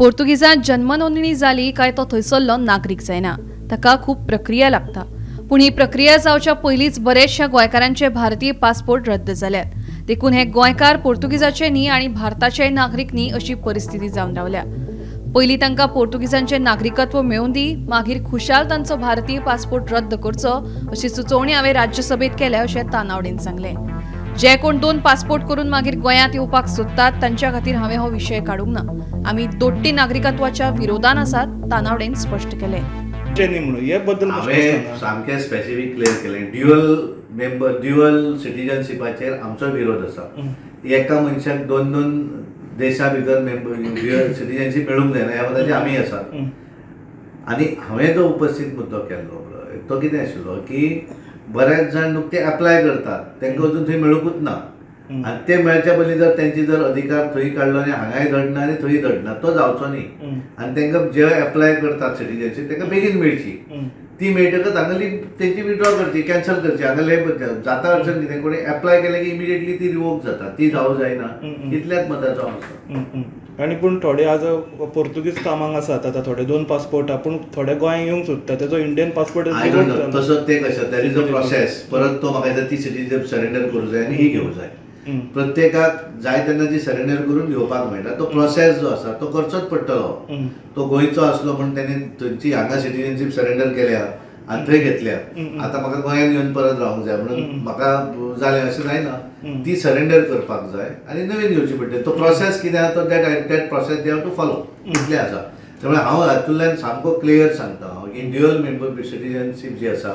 पोर्तुगीजांत जन्म नोंदणी जाली काय तो थंयसरलो नागरीक जायना, ताका खूब प्रक्रिया लागता. पूण ही प्रक्रिया जावच्या पयलींच बरेचशा गोंयकारांचे भारतीय पासपोर्ट रद्द जाल्यात. देखून हे गोंयकार पोर्तुगीजाचे न्ही आनी भारताचे नागरीक न्ही अशी परिस्थिती जावन रावल्या. पयलीं तांकां पोर्तुगीजांचें नागरिकत्व मेळूं दी, मागीर खुशाल तांचो भारतीय पासपोर्ट रद्द करचो अशी सुचोवणी हांवें राज्यसभेत केल्या अशें तानावडेन सांगलें. जे कोण 2 पासपोर्ट करून मागीर गोंयांत येवपाक सोदतात तांच्या खातीर हांवें हो विशय काडूंक ना. आमी दोट्टी नागरिकत्वाच्या विरोधान आसात, तानावडेन स्पश्ट केलें. हांवें सामकें स्पेसिफीक क्लियर केलें, ड्युअल मेंबर ड्युअल सिटीजनशिपाचेर आमचो विरोध आसा. एका मनशाक 2-2 देशा भितर मेंबर ड्युअल सिटीजनशीप मेळूंक जायना ह्या मताचे आमी आसात. आनी हांवें जो उपस्थित मुद्दो केल्लो तो कितें आशिल्लो की बऱ्याच जाण नुकते एप्लाय करतात, तांकां अजून थंय मेळुंकूच ना आनी ते मेळच्या पयलीं जर तेंची जर अधिकार थंय काडलो आनी हांगाय धडना आनी थंय धडना तो जावचो न्ही. आनी तांकां जे एप्लाय करतात सिटीजनशीप तांकां बेगीन मेळची, ती मेळटकच हांगाली तेंची विड्रॉ करची, कॅन्सल करची. हांगाले जाता अडचण कितें, कोणी एप्लाय केलें की इमिडिएटली ती रिवोक जाता, ती जावं जायना इतल्याच मताचो आसा. आनी पूण थोडे आज पोर्तुगीज कामाक आसात, आतां थोडे 2 पासपोर्ट, पूण थोडे गोंयांत येवंक सोदता, तेजो इंडियन पासपोर्ट तसो ते कशें that is a process. परत तो म्हाका दिसता ती सिटीजन सरेंडर करूंक जाय आनी ही घेवंक जाय. प्रत्येकाक जाय तेन्ना ती सरेंडर करून घेवपाक मेळटा. तो प्रोसेस जो आसा तो करचोच पडटलो. तो गोंयचो आसलो म्हूण तेणें थंयची हांगा सिटीजनशीप सरेंडर केल्या आनी थंय घेतल्या, आतां म्हाका गोंयांत येवन परत रावंक जाय म्हणून म्हाका जालें अशें जायना. ती सरेंडर करपाक जाय आनी नवीन घेवची पडटली. तो प्रोसेस कितें आसा तो that process they have to follow, इतलें आसा. त्यामुळे हांव हातूंतल्यान सामको क्लियर सांगता हांव की ड्युअल मेंबर सिटीजनशीप जी आसा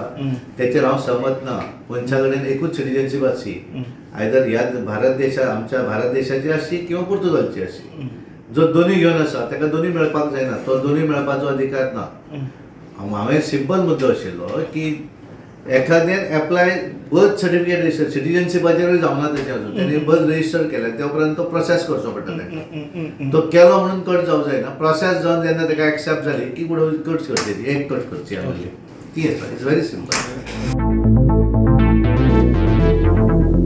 तेचेर हांव सहमत ना. मनशा कडेन एकूच सिटीजनशीप आसची, आयदर ह्या भारत देशा आमच्या भारत देशाची आसची किंवा पुर्तुगालची आसची. जो दोनूय घेवन आसा ताका दोनूय मेळपाक जायना, तो दोनूय मेळपाचो अधिकार ना. हांवें सिंपल मुद्दो आशिल्लो की एखाद्यान एप्लाय बर्थ सर्टिफिकेट रजिस्टर सिटीजनशिपाचेरूय जावना तेचें अजून, तेणें बर्थ रजिस्टर केलें त्या उपरांत तो प्रोसेस करचो पडटा ताका. तो केलो म्हणून कट जावं जायना, प्रोसेस जावन जेन्ना ताका एक्सेप्ट जाली की कट करची, एक कट करची आमगेली ती आसा. It's very simple.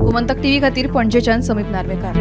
Gomantak TV खातीर पणजेच्यान समीप नार्वेकार.